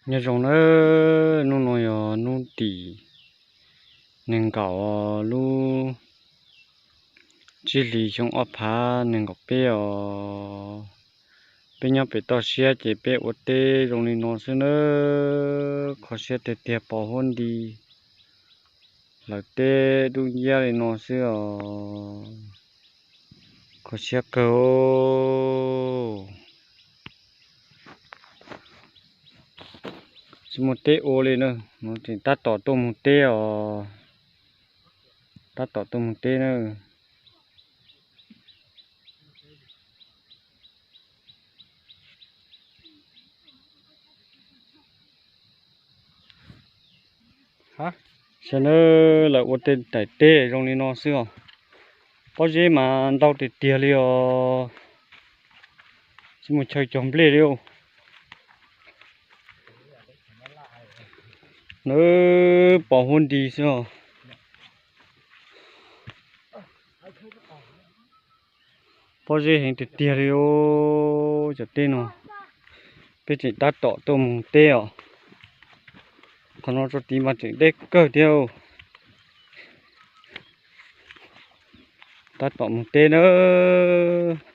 Nyob zoo nawb, hnub no yog hnub tim nees nkaum lub tsib hlis xyoo ob phav nees nkaum peb os. Peb nyob pem toj siab ces peb ua teb zoo li no xwb nawb, kho siab tiag tiag, pos huab nti, hlawv teb dub nciab li no xwb os. Kho siab kawg. Tsis muaj teb ua li na, tseem tab tom tuaj mus teb os. Tab tom tuaj mus teb na. Saib nawb, lawv ua tej daim teb zoo li no xwb os. Pob zeb mas ntau tiag tiag li os. Tsis muaj chaw cog nplej li os. Nawb, pos huab nti xwb os. Pob zeb heev tiag tiag li os. Cov teb no, peb tseem tab tom tuaj mus teb os. Qhov no tso tid mas tseem deb kawg thiab. Tab tom mus teb nawb.